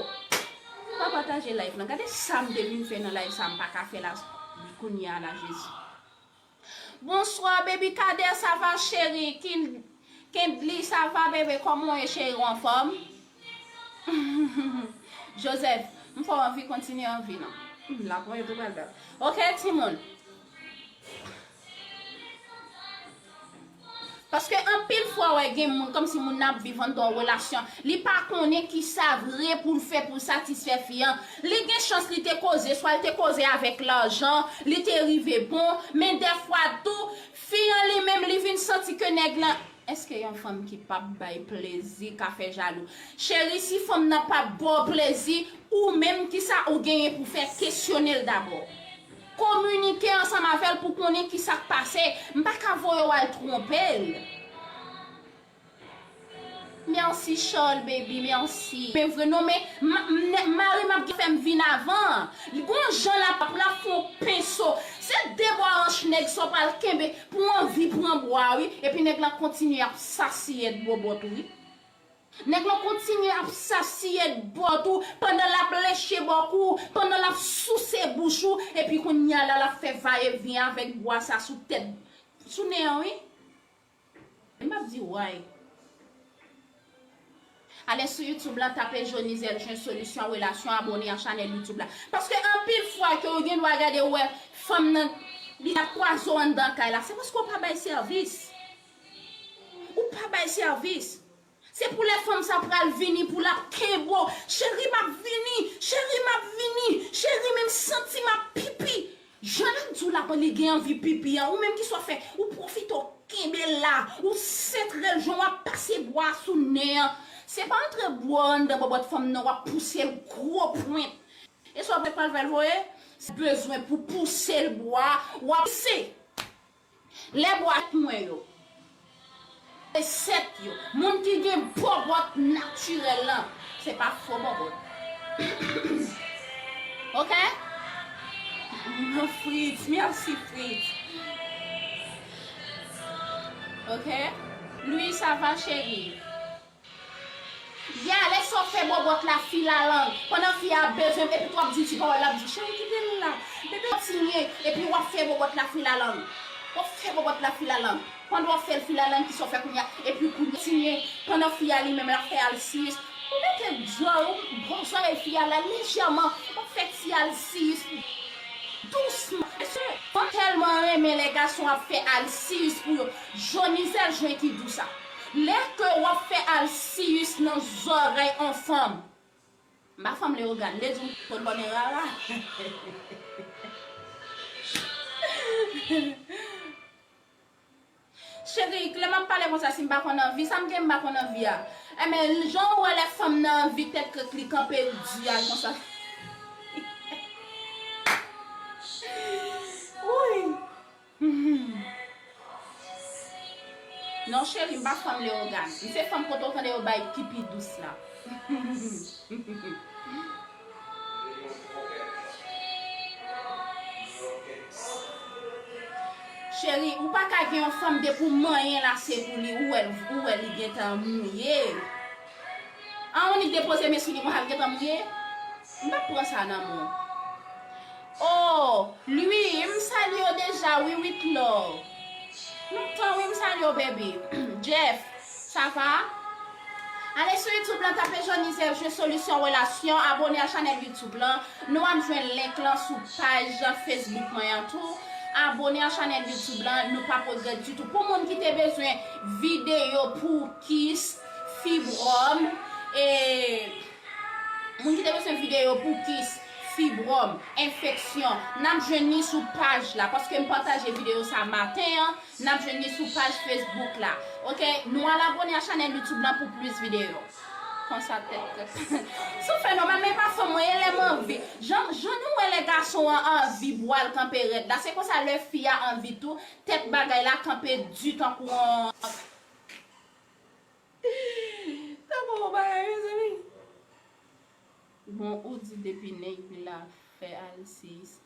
Pa pataje live lan. Gade sa m te vin fè nan live sa, m pa ka fè la kounye a la, Jezi. Bonswa, baby Kader, sa va, cheri? Kin-, Kendly, sa va, bebe? Kòman w ye, cheri? W anfòm? Joseph, m fè w anvi kontinye anvi, non? Hmm, la pran yo tou pral bèl. Ok, timoun. Paske anpil fwa, wè, gen moun, kòmsi moun nan ap viv anndan yon relasyon, li pa konnen kisa vre pou l fè pou l satisfè fi an. Li gen chans li te koze, swa l te koze avèk lajan, li te rive bon, men dèfwa tou, fi an li menm, li vin santi ke nèg lan, èske yon fanm ki p ap bay plezi ka fè jalou? Cheri, si fanm nan p ap ba w plezi, ou menm, kisa ou genyen pou fè? Kesyone l dabò. Kominike ansanm avè l pou konnen kisa k pase. M pa ka voye w al twonpe l. Mèsi, Charles, baby, mèsi. Men vre non, men ma-, m-, mari m ap gen fè m vin avan. Li gon jan l ap, l ap fè yon penso. Se de bò ranch nèg sa w pral kenbe pou anvi pran bwa, wi. Epi nèg lan kontinye ap sasiye bòbòt ou, wi. Nèg lan kontinye ap sasiye bòbòt ou pandan l ap leche bòk ou, pandan l ap souse bouch ou, epi kounye a la, l ap fè vayevyen avèk bwa sa sou tèt. Sou nen an, wi. M p ap di why. Ale sou YouTube lan, tape Jonizel jwenn solisyon relasyon, abone a chanèl YouTube la. Paske anpil fwa ke w gen dwa gade, w wè fanm nan, li ap kwaze w anndan kay la, se paske w pa bay sèvis. Ou pa bay sèvis. Se pou lè fanm sa pral vini, pou l ap kenbe w. Cheri, m ap vini. Cheri, m ap vini. Cheri, men m santi m ap pipi. Jan l ap di w la, li gen anvi pipi an. Ou menm ki sa w fè, ou pwofite w kenbe l la. Ou sentre l jan w ap pase bwa sou nen an. Se pa antre bwa w anndan bòbòt fanm nan, w ap pouse l gwo pwent. E sa w pral fè l voye? Se bezwen pou pouse l bwa, w ap pouse. Lè bwa mwen yo, resèt yo, moun ki gen bòbòt natirèl lan, se pa fo bòbòt. Oke? Non, Fritz, mèsi, Fritz. Oke? Louis, ça va, chérie? Ya, lè sa w fè bòbòt la filalang, pandan fi a ap bezwen, epi tou w ap di ti pawòl, l ap di, cheri, kite l la. Bebe, kontinye, epi w ap fè bòbòt la filalang. W ap fè bòbòt la filalang. Pandan w ap fè l filalang, ki sa w fè kounye a, epi kounye a, kontinye, pandan fi a li menm, l ap fè alsiyis, ou mete djòl, ou bwè zòrèy fi a la lejèman, w ap fè ti alsiyis. Dousman. Mesye, fanm tèlman renmen lè gason ap fè alsiyis pou yo. Jonizel jwenn ki dou sa. Lè ke w ap fè alsiyis nan zòrèy on fanm. M pa fanm Leyogàn, m te di w kot bò nen rara. Cheri, lè m ap pale konsa, si m pa konn anvi, sa m gen m pa konn anvi a? Enben, jan w wè lè fanm nan anvi tèt krèk li kanpe di a konsa. Wouy! Non, cheri, m pa fanm Leyogàn. M se fanm kote w tande yo bay ki pi dous la. Cheri, ou pa ka gen yon fanm depi w manyen l ase pou li, ou wè, ou wè li gentan mouye. An, ou nik depoze men sou li konsa l gentan mouye? M p ap pran sa nan men w. Oh, Louis, m salye w deja, wi, Witlo. Lontan, wi, m salye w, baby. Jeff, ça va? Ale sou YouTube lan, tape Jonizel jwenn solisyon relasyon, abone a chanèl YouTube lan. Nou ap jwenn link lan sou paj Facebook mwen an tou. Abone a chanèl YouTube lan, nou p ap regrèt ditou. Pou moun ki te bezwen videyo pou kis, fibròm, e moun ki te bezwen videyo pou kis, fibròm, enfeksyon, n ap jwenn li sou paj la, paske m pataje videyo sa maten an. N ap jwenn li sou paj Facebook la. Oke, nou al abone a chanèl YouTube lan pou plis videyo. Konsa tèt tèt. Sou fè nòmal, men pa fanm mwen, e lè m anvi. Jan, jan nou wè lè gason an anvi bwa l kanpe rèd la, se konsa lè fi a anvi tou, tèt bagay la kanpe di tankou yon. Tankou yon bagay, mezanmi. Bon, ou di depi nèg la fè alsiyis.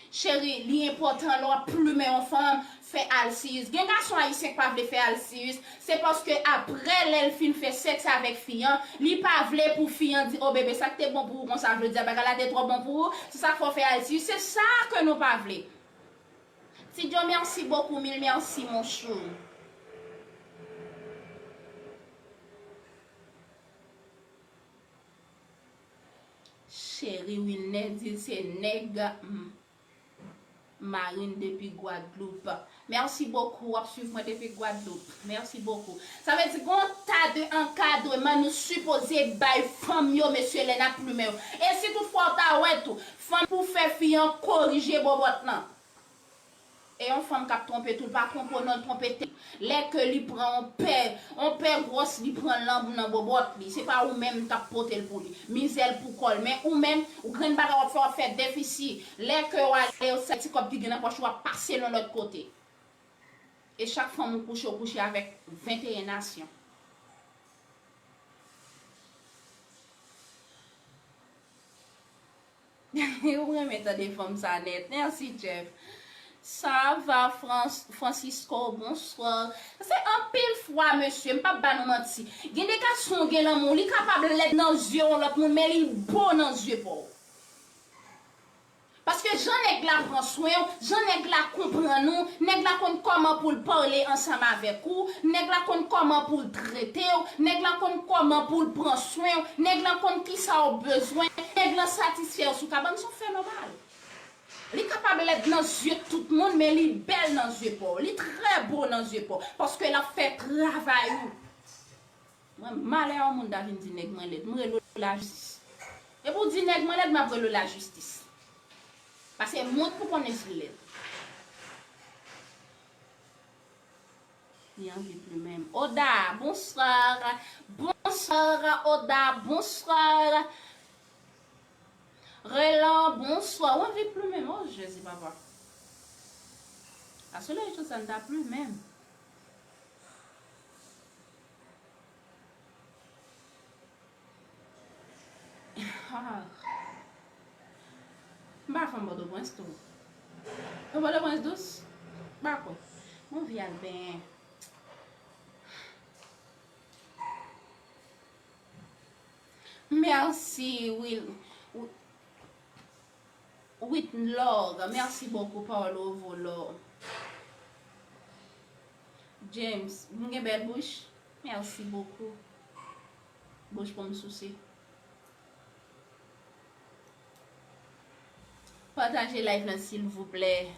Cheri, li enpòtan lè w ap plimen yon fanm, fè alsiyis. Gen gason ayisyen k pa vle fè alsiyis, se paske aprè lè l fin fè sèks avèk fi an, li pa vle pou fi an di, "O bebe, sa k te bon pou ou konsa, vle di bagay la te twò bon pou ou, se sa k fè w fè alsiyis." Se sa ke nou pa vle. Ti Djo, merci beaucoup, mille merci, mon chou. Cheri Wilner di l se nèg m, Marine depi Gwadloup. Merci beaucoup, w ap swiv mwen depi Gwadloup. Merci beaucoup. Sa vle di gon ta de ankadreman nou sipoze bay fanm yo, mesye, lè n ap plimen yo. E si toutfwa w ta wè tou, fanm pou fè fi an korije bòbòt lan. E yon fanm k ap twonpe tou, l pa twonpe w non, l twonpe tèt li. Lè ke li pran yon pè, yon pè gwòs, li pran l nan, nan bòbòt li. Se pa ou menm k ap pote l pou li. Mizè l pou kò l. Men ou menm, ou grenn bagay w ap fè, w ap fè defisi. Lè ke w ale, w se ti kòb ki gen nan pòch ou, w ap pase l yon lòt kote. E chak fanm ou kouche, ou kouche avèk venteyen nasyon. Ou renmen tande fanm sa nèt. Merci, Jeff. Ça va, Frans-, Francisco, bonsoir. Se anpil fwa, mesye, m p ap ba nou manti. Gen de gason, gen lanmou, li kapab lèd nan zye yon lòt moun, men li bo nan zye pa w. Paske jan nèg la pran swen w, jan nèg la konprann ou, nèg la konn kòman pou l pale ansanm avèk ou, nèg la konn kòman pou l trete w, nèg la konn kòman pou l pran swen w, nèg la konn kisa w bezwen, nèg la satisfè w sou kabann, se yon fè nòmal. Li kapab lèd nan zye tout moun, men li bèl nan zye pa w. Li trè bo nan zye pa w, paske l ap fè travay ou. Mwen, malè a yon moun ta vin di nèg mwen lèd, m rele w lajistis. Epi w di nèg mwen lèd, m ap rele w lajistis. Paske mwen pou konnen si l lèd. Li anvi pli menm. Oda, bonsoir. Bonsoir, Oda, bonsoir. Relan, bonsoir. Ou anvi pli menm. Oh, Jezi, papa. Aswè la, jodi a, n ta pli menm. Ah. M pa fè Pòtoprens tou. Ou Pòtoprens dous? M pa kwè. Bon, vi al benyen. Mèsi, Will. Witnlog, merci beaucoup, Paulo Volo. James, m gen bèl bouch? Merci beaucoup. Bouch pou m souse. Pataje live lan, silvouplè.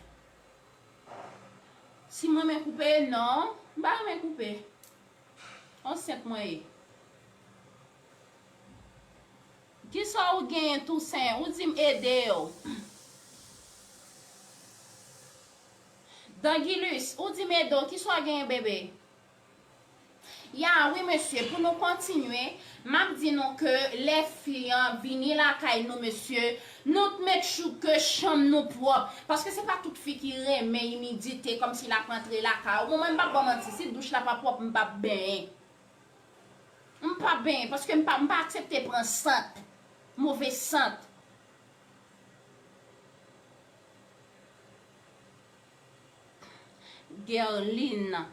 Si mwen renmen koupe, non, m pa renmen koupe. Ansent mwen ye. Kisa w genyen, Toussaint? Ou di m ede w. Dangilus, ou di m ede w. Kisa w genyen, bebe? Ya, wi, mesye, pou nou kontinye, m ap di nou ke lè fi an vini lakay nou, mesye, nou t make sure ke chanm nou pwòp. Paske se pa tout fi ki renmen imidite, kòmsi l ap rantre lakay ou. Bon, mwen, m p ap ba w manti, si douch la pa pwòp, m p ap benyen. M p ap benyen, paske m pa, m pa aksepte pran sant, move sant. Guerline.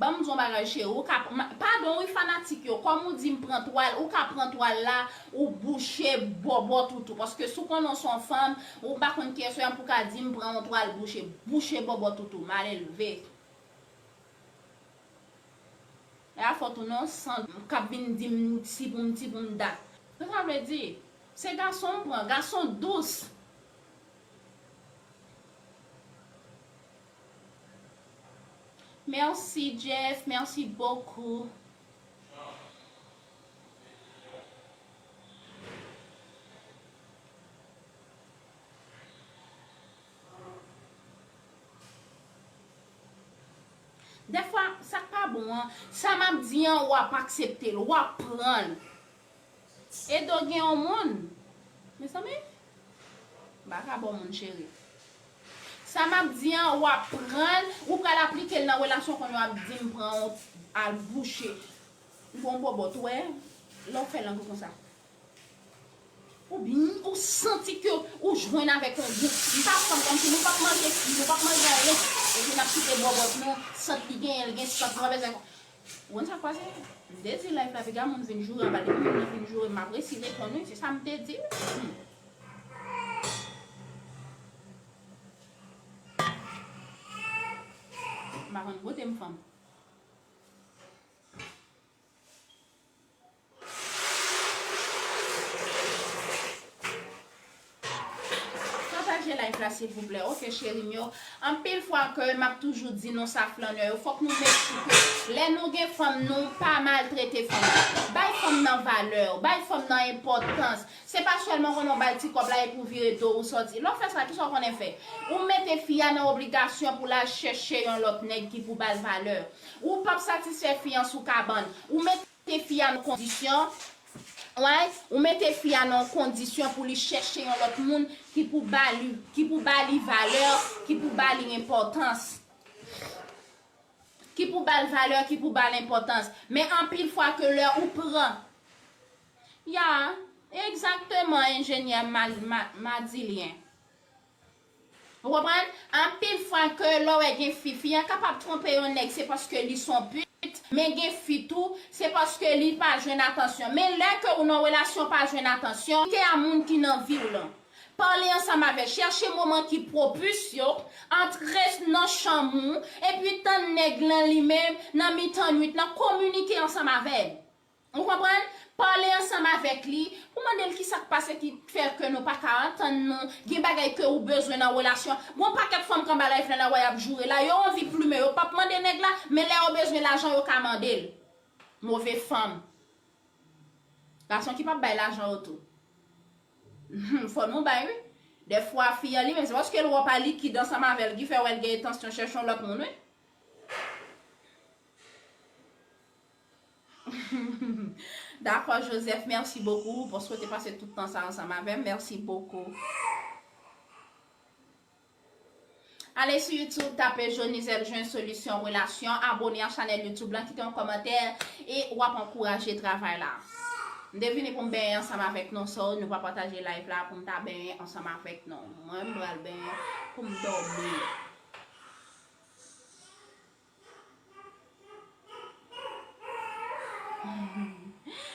Ban m di w yon bagay, cheri. Ou ka, ma, padon, wi, fanatik yo. Kòm ou di m pran twal, ou ka pran twal la, ou bouche bòbòt ou tou. Paske si w konnen w se yon fanm, ou pa konn kiyès ou ye pou w ka di m pran yon twal bouche. Bouche bòbòt ou tou. Malelve. E a fòt ou non, san k ap vin di m si pou m ti pou m da. Sa sa vle di? Se gason m pran, gason dous. Merci, Jeff, merci beaucoup. Dèfwa, sa k pa bon an, sa m ap di an, w ap aksepte l, w ap pran l. Edo gen yon moun. Mezanmi, m pa ka ba w moun, cheri. Sa m ap di an, w ap pran l, ou pral aplike l nan relasyon, kounye w ap di m pran yon al bouche. Yon bòbòt, ou wè, lè w fè lang ou konsa. Oubyen ou santi ke ou jwenn avèk yon gwoup. M pa fanm kòmsi nou p ap manje, nou p ap manje anyen. Epi n ap kite bòbòt nou, sant li genyen, li gen sant, nou pa bezwen. Ou konn sa k pase? M te di live la, piga moun vin joure anba, depi moun nan vin joure, m ap resi reponn wi, se sa m te di wi. Hmm. M pa konn kote m fanm. Pataje live la, silvouplè. Oke, cheri m yo. Anpil fwa ke m ap toujou di nou sa, flannè yo, fòk nou make sure ke lè nou gen fanm, nou pa maltrete fanm nan. Bay fanm nan valè, bay fanm nan enpòtans. Se pa sèlman konnen w ba l ti kòb la epi w vire do w sòti. Lè w fè sa, kisa w konnen fè? Ou mete fi a nan obligasyon pou l al chèche yon lòt nèg ki pou ba l valè. Ou p ap satisfè fi an sou kabann. Ou mete fi a nan kondisyon, right? Ou mete fi a nan kondisyon pou li chèche yon lòt moun ki pou ba li, ki pou ba li valè, ki pou ba li enpòtans. Ki pou ba l valè, ki pou ba l enpòtans. Men anpil fwa ke lè ou pran, ya, egzakteman, enjenyè Mal-, Ma-, Madilyen. Ou konprann? Anpil fwa ke lè w wè gen fi, fi an kapab twonpe yon nèg, se paske li se yon pit, men gen fi tou, se paske li pa jwenn atansyon. Men lè ke ou nan relasyon pa jwenn atansyon, kite a moun ki nan vi w lan. Pale ansanm avè l. Chèche moman ki pwopis yo, antre nan chanm ou, epi tann nèg lan li menm nan mitan nwit lan, kominike ansanm avè l. Ou konprann? Pale ansanm avèk li pou mande l kisa k pase ki fè ke nou pa ka antann nou. Gen bagay ke ou bezwen nan relasyon. Gon pakèt fanm k anba live la, la wè y ap joure la. Yo anvi plimen, yo p ap mande nèg la, men lè yo bezwen lajan, yo ka mande l. Move fanm. Gason ki p ap bay lajan yo tou. Hmm, fò nou bay, wi. Dèfwa, fi an li menm, se paske l wè w pa likid ansanm avè l ki fè w wè l gen entansyon chèche yon lòt moun, wi. Dakò, Joseph, mèsi bokou paske w te pase tout tan sa ansanm avè m. Mèsi bokou. Ale sou YouTube, tape Jonise Eljean Solisyon Relasyon, abòne a chanèl YouTube lan, kite yon kòmantè e w ap ankouraje travay la. M te vini pou m benyen ansanm avèk nou, so nou pa pataje live la pou m ta benyen ansanm avèk nou. Mwen, m pral benyen pou m dòmi.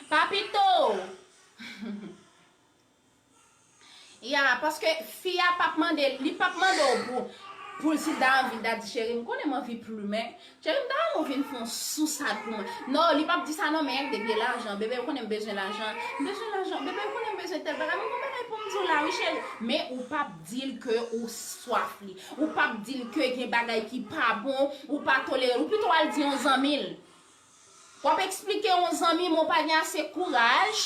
Papito! Ya, paske fi a p ap mande, li p ap mande w pou, pou l si l ta anvi, l ta di, cheri, m konnen m anvi plimen. Cheri, m ta renmen w vin fè yon sousad pou mwen. Non, li p ap di sa non, men de gen lajan. Bebe, ou konnen m bezwen lajan. M bezwen lajan. Bebe, ou konnen m bezwen tèl bagay. Men gon bagay pou m di w la, wi, cheri. Men ou p ap di l ke ou swaf li. Ou p ap di l ke gen bagay ki pa bon, ou pa tolere l. Ou pito al di yon zanmi l. W ap eksplike yon zanmi, men w pa gen ase kouraj,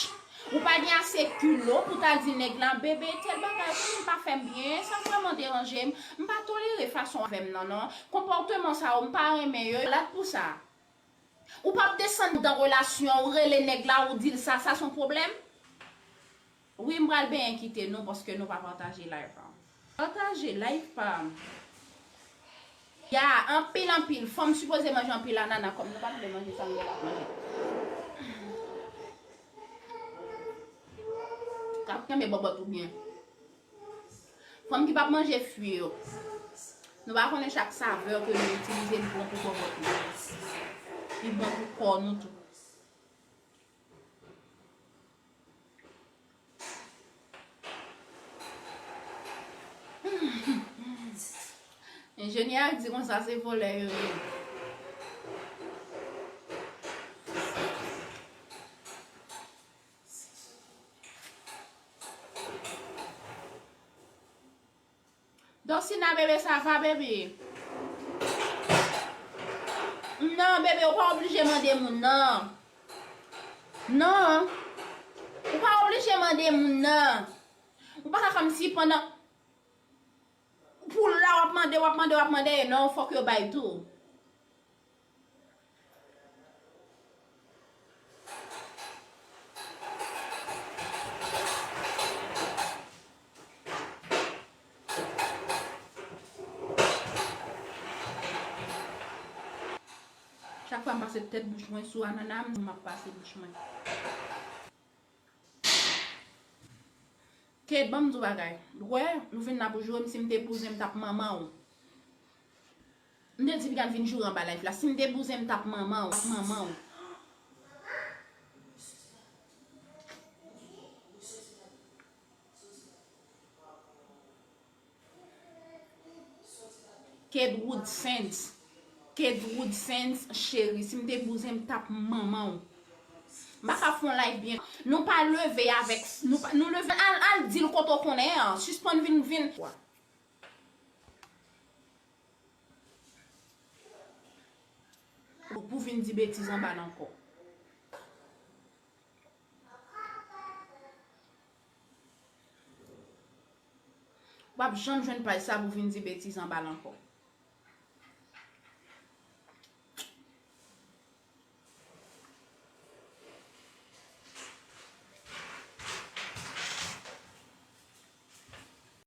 ou pa gen ase kilo pou ta di nèg la, bebe, tèl bagay, konnen pa fè m byen, sa vrèman deranje m, m pa tolere fason avè m nan, non. Konpòteman sa yo, m pa renmen yo, lat pou sa. Ou p ap desann nan relasyon, ou rele nèg la, ou di l sa, sa se yon pwoblèm? Wi, m pral benyen kite nou paske nou pa pataje live la. Pataje live pa m. Ya, anpil, anpil. Fanm sipoze manje anpil anana, kòm nou pa t vle manje sa, nou gen l ap manje. K ap kenbe bòbòt ou byen. Fanm ki p ap manje fwi yo. Nou pa konnen chak savè ke nou itilize li bon pou bòbòt nou. Li bon pou kò nou tou. Enjenyè a di konsa se vòlè yo ye. Dosina, bebe, sa va, bebe? Non, bebe, ou pa oblije mande moun nan. Non. Ou pa oblije mande moun nan. Ou pa ka kòmsi pandan pou la w ap mande, w ap mande, w ap mande, e non, fòk yo bay tou. Chak fwa m pase tèt bouch mwen sou anana, m ap pase bouch mwen. Kate, ban m di w bagay. Ou kwè, ou vin la pou joure m, si m te bouzen, m t ap manman w. M te di piga l vin joure anba live la. Si m te bouzen, m t ap manman w, t ap manman w. Kedwood Saints. Kedwood Saints, cheri, si m te bouzen, m t ap manman w. M pa ka fè yon live byen. Nou pa leve avèk, nou pa, nou leve, al, al di l kote w konnen an. Sispann vin, vin. Pou, pou vin di betiz anba l ankò. W ap janm jwenn paj sa pou vin di betiz anba l ankò.